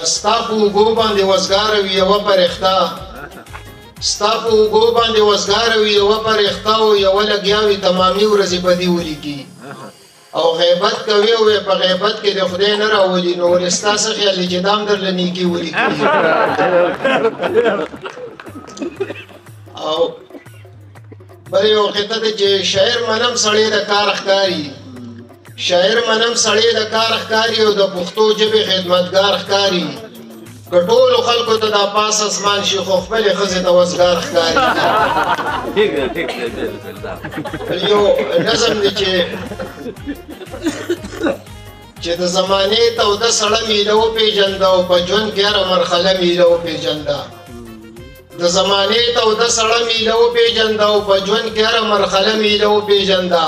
ستا په اوږو باندې وزګاره وي یوه پرښته، ستا په اوږو باندې وزګاره وي یوه پرښته، او یوه لګیا وي تمامي ورځې بدې ولیکي، او غیبت کوي او په غیبت کې د خدای نه راولي، نو ولې ستا څه خیال دی چې دا هم درله نیکي ولیکي؟ او بل یو قطعه ده چې شاعر منم سړی د کار ښکاري، شاعر منم سړی د کار ښکاري او د پښتو ژبې خدمتګار ښکاري، که ټولو خلکو ته دا پاس اسمان شي خو خپلې ښځې ته وزګار ښکاري. یو نظم دی چې د زمانې توده سړه میله وپېژنده او په ژوند کې هره مرحله میله وپېژنده. د زمانې توده سړه میله وپېژنده او په ژوند کې هره مرحله میله وپېژنده.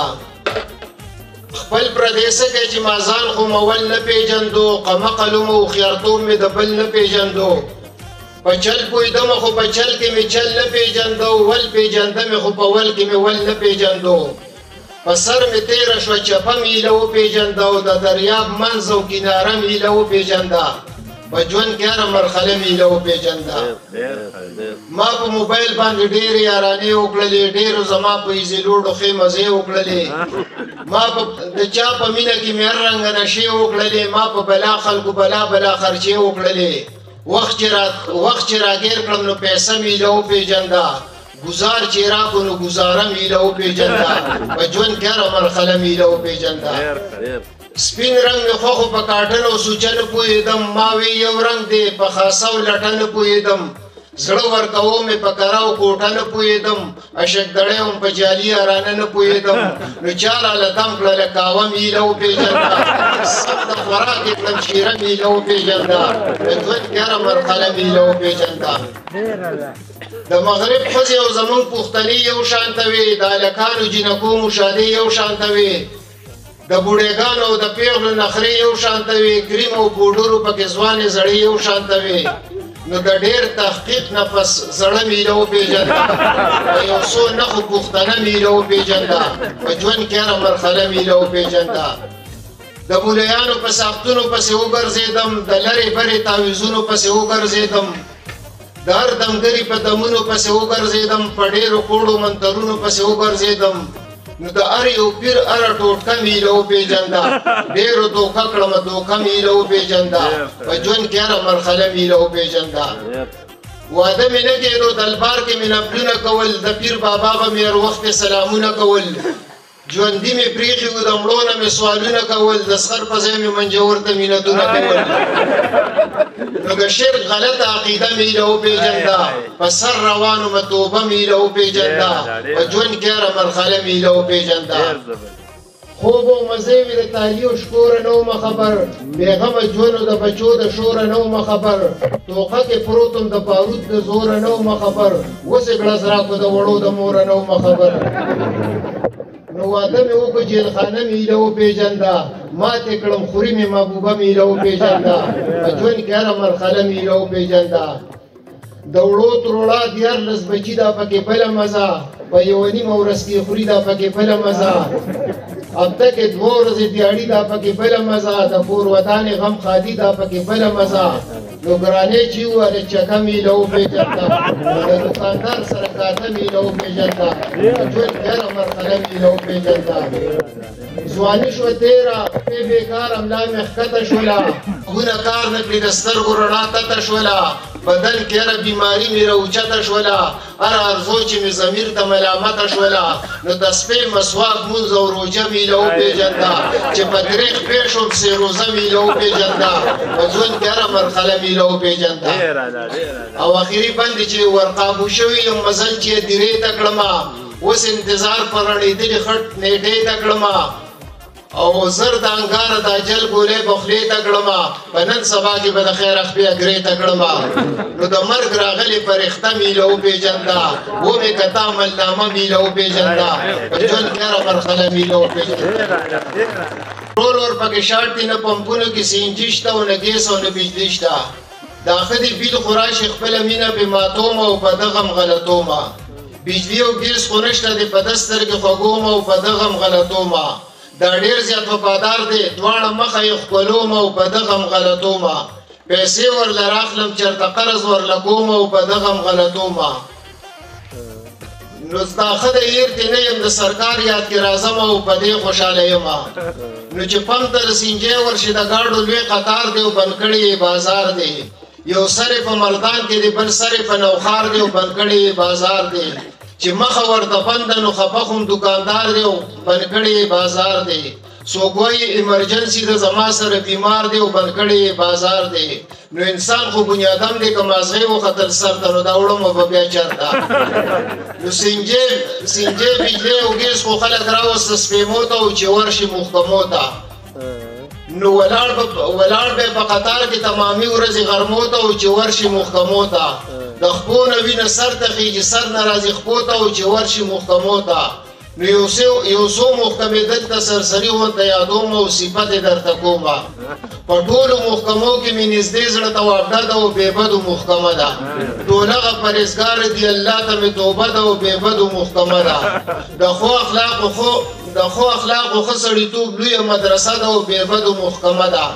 خپل پردېسه کې چې ما ځان خو مول نه پېژندو، قمقل وم هوښیارتوب مې د بل نه پېژندو، په چل پوهېدم خو په چل کې مې چل نه پېژندو، ول پېژنده مې خو په ول کې مې ول نه پېژندو، په سر مې تېره شوه چپه میله وپېژنده او د دریاب منځ او کناره میله وپېژنده، په ژوند کې هره مرحله میله وپېژنده. ما په موبایل باندې ډېرې یارانې وکړلې، ډېرو زما په ایزي لوډو ښې مزې وکړلې، ما په د چا په مینه کې مې هر رنګه نشې وکړلې، ما په بلا خلکو بلا بلا خرچې وکړلې، وخت چې راګیر کړم نو پیسه میله وپېژنده، ګزار چې راکړو نو ګزاره میله وپېژنده، په ژوند کې هره مرحله میله وپېژنده. سپین رنګ مې خوښ و، په کاټن او سوچه نه پوهېدم، ما وی یو رنګ دی په خاصه او لټه نه پوهېدم، زړه ورکوو مې په کره او کوټه نه پوهېدم، اشک دړی وم په جالي یارانه نه پوهېدم، نو چا راله دم کړله کاوه میله وپېژنده، سم د خوراک یې کړم شیره میله وپېژنده، د ژوند کې هره مرحله میله وپېژنده. د مغرب ښځې او زموږ پښتنې یو شان ته وې، د هلکانو جینکو مشادې یو شان ته وې، د بوډېګانو او د پیغلو نخرې یو شان ته وې، کریم او پوډرو پکې ځوانې زړې یو شان ته وې، نو د ډېر تحقیق نه پس زړه میله وپېژنده، په یو څو نښو پښتنه میله وپېژنده، په ژوند کې هره مرحله میله وپېژنده. د مولایانو په ساختونو پسې وګرځېدم، د لرې برې تعویذونو پسې وګرځېدم، د هر دمګري په دمونو پسې وګرځېدم، په ډېرو کوړو منترونو پسې وګرځېدم، نو د هر یو پیر هره ټوټکه میله وپېژنده، ډېرو دوکه کړمه دوکه میله وپېژنده، په ژوند کې هره مرحله میله وپېژنده. واده مې نه کېدو، دلبار کې مې نفلونه کول، د پیر بابا به مې هر وخت سلامونه کول، ژوندي مې پرېښي وو، د مړو نه مې سوالونه کول، د سخر په ځای مې منجور ته مینتونه کول، نو د شرک غلطه عقیده میله وپېژنده، په سر روانو مه توبه میله وپېژنده، په ژوند کې هره مرحله میله وپېژنده. خوب او مزې مې د تالي او شکوره نه ومه خبر، بېغمه ژوند د بچو د شوره نه ومه خبر، توقه کې پروت وم د بارود د زوره نه ومه خبر، اوس یې ګړز راکړو د وړو د موره نه ومه خبر. نو واده مې وکړو، جېلخانه میله وپېژنده، ماتې کړم خوري مې محبوبه میله وپېژنده، په ژوند کې هره مرحله میله وپېژنده. د وړو تروړا 13 بچي دا پکې بله مزه، په یوه نیمه ورځ کې خوري دا پکې بله مزه، هفته کې 2 ورځې دیاړي دا پکې بله مزه، د کور ودانې غم ښادي دا پکې بله مزه، نو ګرانې چې ووهله چکه میله وپېژنده، د دوکاندار سره کاته میله وپېژنده، په ژوند کې هره مرحله میله وپېژنده. ځواني شوه تېره، پې بېکاره ملا مې ښکته شوله، ګونه کار نه کړي د سترګو رڼا تته شوله، بدن کې هره بیماري مې راوچته شوله، هره ارزو چې مې ضمیر ته ملامته شوله، نو تسبیح مسواک مونځ او روژه میله وپېژنده، چې په درې خپې شوم سې روزه میله وپېژنده، په ژوند کې هره مرحله میله وپېژنده. او اخري بند چې ورقابو شوي یم، مزل چې دیرې ته کړمه، اوس انتظار پر رڼېدلي خټ نېټې ته کړمه، او زر د انګاره د اجل ګولۍ به خولې ته کړمه، په نن سبا کې به د خیره خپې اګرې ته کړمه، نو د مرګ راغلې فرښته میله وپېژنده، ومې کته عملنامه میله وپېژنده، په ژوند کې هره مرحله میله وپېژنده. ټول ورپکې شاټ دي، نه پمپونو کې سي این جي شته او نه ګیس او نه بجلي شته. دا ښه دي بیل خو راشي خپله مینه پې ماتومه او په دغه هم غلطومه، بجلي او ګیس خو نشته دی په ده سترګې خوږومه او په دغه هم غلطومه، دا ډېر زیات وفادار دی دواړه مخه یې ښکلومه او په دغه هم غلطومه، پیسې ورله راخلم چېرته قرض ورله کوم او په دغه هم غلطوم. نو دا ښه د هېر دې نه یم، د سرکار یاد کې راځم او په دې خوشحاله یم. نو چې پم ته د سینجې ورشي د ګاډو لوی قطار دی او بند کړی یې بازار دی. یو سر یې په مردان کې دی، بل سر یې په نوښار دی او بند کړی یې بازار دی. چې مخه ورته بنده نو خفه خو هم دوکاندار دی او بند کړی یې بازار دی. څوک وایي ایمرجنسي ده زما سره بیمار دی او بند کړی یې بازار دی. نو انسان خو بنیادم دی، که مازغې وختل سر ته نو دا وړمه به بیا چېرته. نو سینجې بجلۍ او ګیس خو خلک راوسته سپېمو ته او چې ورشي محکمو ته. نو ولاړ به په قطار کې تمامي ورځې غرمو ته او چې ورشي محکمو ته. د خپو نه وینه سر ته خېږي، سر نه راځي خپو ته او چې ورشي محکمو ته. نو یو څو محکمې دلته سرسري غونته یادوم او صفت یې درته کومه. په ټولو محکمو کې مې نږدې زړه ته واپډه ده او بې بدو محکمه ده. ټول هغه پرهېزګار دي الله ته مې توبه ده او بې بدو محکمه ده. د ښو اخلاقو ښه سړیتوب لویه مدرسه ده او بې بدو محکمه ده.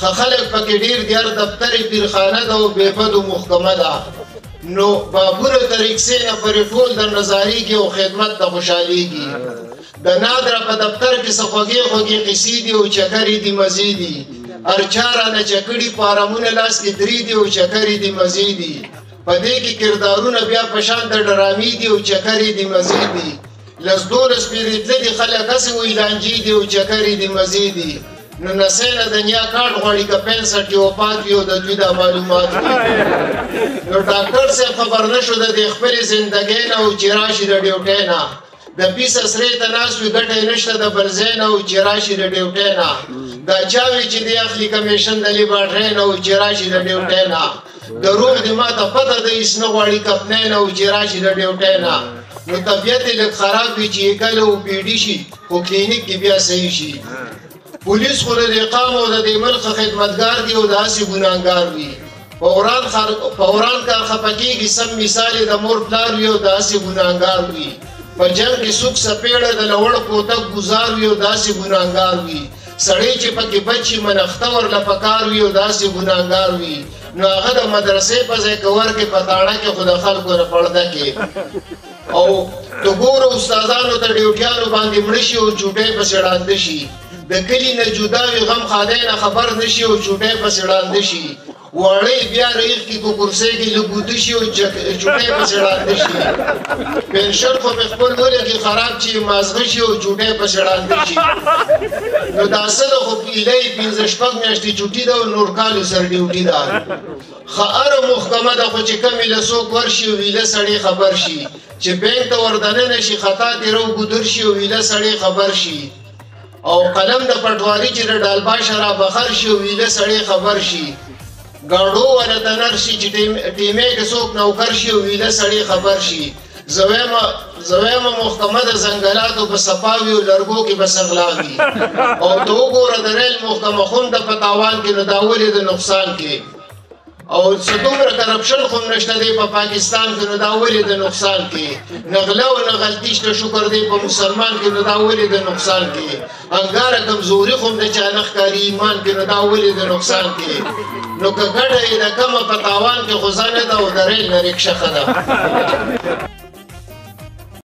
ښه خلک پکې ډېر دي، هر دفتر یې پیرخانه ده او بې بدو محکمه ده. نو بابونه تر ریکسې نه پورې ټول درنه ځارېږي او خدمت ته خوشحالېږي. د نادره په دفتر کې څه خوږې خوږې قیصې دي او چکرې دي مزې دي. هر چا رانه چکړي فارمونه لاس کې درې دي او چکرې دي مزې دي. په دې کې کردارونه بیا په شان د ډرامې دي او چکرې دي مزې دي. لس دولس پېرې تللي خلک هسې وایي لانجې دي او چکرې دي مزې دي. نو نسۍ نه د نیا کارډ غواړي که 65 کې وفات وي او د دوی دا معلومات وي. نو ډاکټر صاحب خبر نه شو د دې خپلې زندګۍ نه او چې راشي د ډیوټۍ نه. د پیس اسرې ته ناست وي، ګټه یې نشته د بل ځای نه او چې راشي د ډیوټۍ نه. دا چا وي چې دی اخلي کمیشن د لیبارټرۍ نه او چې راشي د ډیوټۍ نه. دروغ دې ما ته پته ده هېڅ نه غواړي کپنۍ نه او چې راشي د ډیوټۍ نه. نو طبیعت یې لږ خراب وي چې یې کله اوپیډي شي خو کلینیک کې بیا صحیح شي. پولیس خو د دې قام او د دې ملک خدمتګار دی او داسې ګناهګار وي. په وران کار خفه کېږي، سم مثال یې د مور پلار وي او داسې ګناهګار وي. په جنګ کې څوک څپېړه د لوړ کوتک ګزار وي او داسې ګناهګار وي. سړی چې پکې بچ شي منښته ورله پکار وي او داسې ګناهګار وي. نو هغه د مدرسې په ځای که ورکې په تاڼه کې خو د خلکو نه پرده کې. او ته ګوره استادانو ته ډیوټیانو باندې مړه شي او چوټۍ پسې ړانده شي. د کلي نه جدا وي، غم ښادۍ نه خبر نه شي او چوټۍ پسې ړانده شي. واړه یې بیا ریخ کې په کرسۍ کې لږ اوده شي او چوټۍ پسې ړانده شي. پنشن خو مې خپل ولګي خراب چې مازغه شي او چوټۍ پسې ړانده شي. نو دا څه ده خو ایله یې 5 شپږ میاشتې چوټي ده او نور کالو سره ډیوټي ده. ښه هره محکمه ده خو چې کمې له څوک ورشي او ایله سړی خبر شي. چې بانک ته وردننه شي خطا ترې راوګودر شي او ایله سړی خبر شي. او قلم د پټواري چې د ډالبا شراب بخر شي او ایله سړی خبر شي. ګاډو والا ته نر شي چې ټیمې کې څوک نوکر شي او ایله سړی خبر شي. زویمه محکمه د ځنګلاتو په صفاوي او لرګو کې به سغلاوي. او ته وګوره د ریل محکمه خو هم د په تاوان کې، نو دا ولې د نقصان کې؟ او څه دومره کرپشن خو هم نشته دی په پاکستان کې، نو دا ولې د نقصان کې؟ نه غله او نه غلطي شته شکر دی په مسلمان کې، نو دا ولې د نقصان کې؟ انګاره کمزوري خو هم د چا نه ښکاري ایمان کې، نو دا ولې د نقصان کې؟ نو که ګټه یې د کمه په تاوان کې خو ځه نه ده او د ریل نه ریکشه ښه ده.